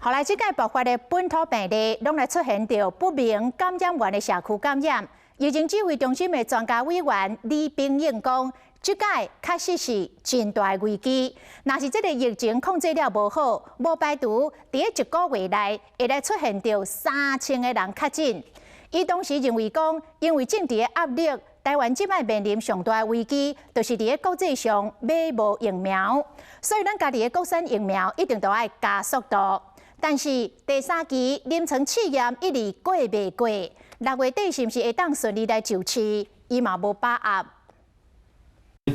後來這屆爆發的本土病例，攏來出現著不明感染源的社區感染。疫情指揮中心的專家委員李炳應講，這屆確實是真大的危機。若是這个疫情控制了無好，無排除佇一個月內會來出現著3000個人確診。伊當時認為講，因為政治的壓力，台灣這擺面臨上大的危機，就是佇個國際上買無疫苗，所以咱家己的國產疫苗一定都愛加速度。但是第三期臨床試驗一直過袂過，6月底是毋是會當順利來上市，伊嘛無把握。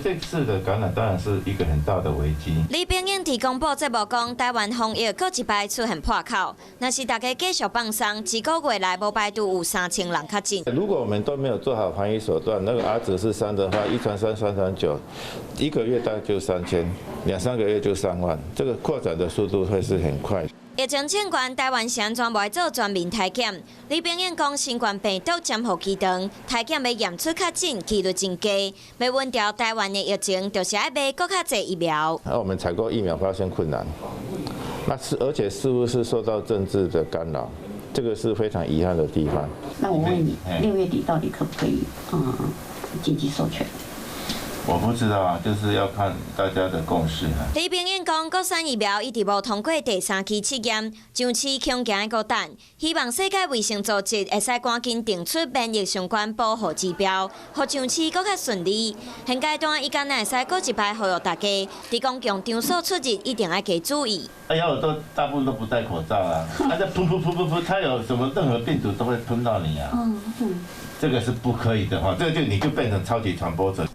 這次的感染當然是一個很大的危機。李炳應佇廣播節目講，台灣防疫閣一擺出現破口，若是大家繼續放鬆，一個月內無排除有3000人確診。如果我們都沒有做好防疫手段，那個 R 值是3的話，一傳三，三傳九，一個月大概就3000，兩三個月就3萬，這個擴展的速度會是很快。疫情正懸，台灣是按怎無愛做全民篩檢？李炳應講，新冠病毒潛伏期長，篩檢欲驗出確診幾率真低。欲穩牢台灣的疫情，就是愛買閣較濟疫苗。那我們採購疫苗發現困難，那是而且似乎是受到政治的干擾，這個是非常遺憾的地方。那我問你，6月底到底可不可以緊急授權？我不知道啊，就是要看大家的共識。李炳應講，國產疫苗一直無通過第三期試驗，上市恐驚閣等，希望世界衛生組織會使趕緊定出免疫相關保護指標，予上市閣較順利。現階段伊敢若會使閣一擺呼籲大家，佇公共場所出入一定愛加注意。哎呀，我都大部分都不戴口罩啊，啊，這噴噴噴噴噴，它有什麼任何病毒都會噴到你啊。這個是不可以的哈，這個就你就變成超級傳播者。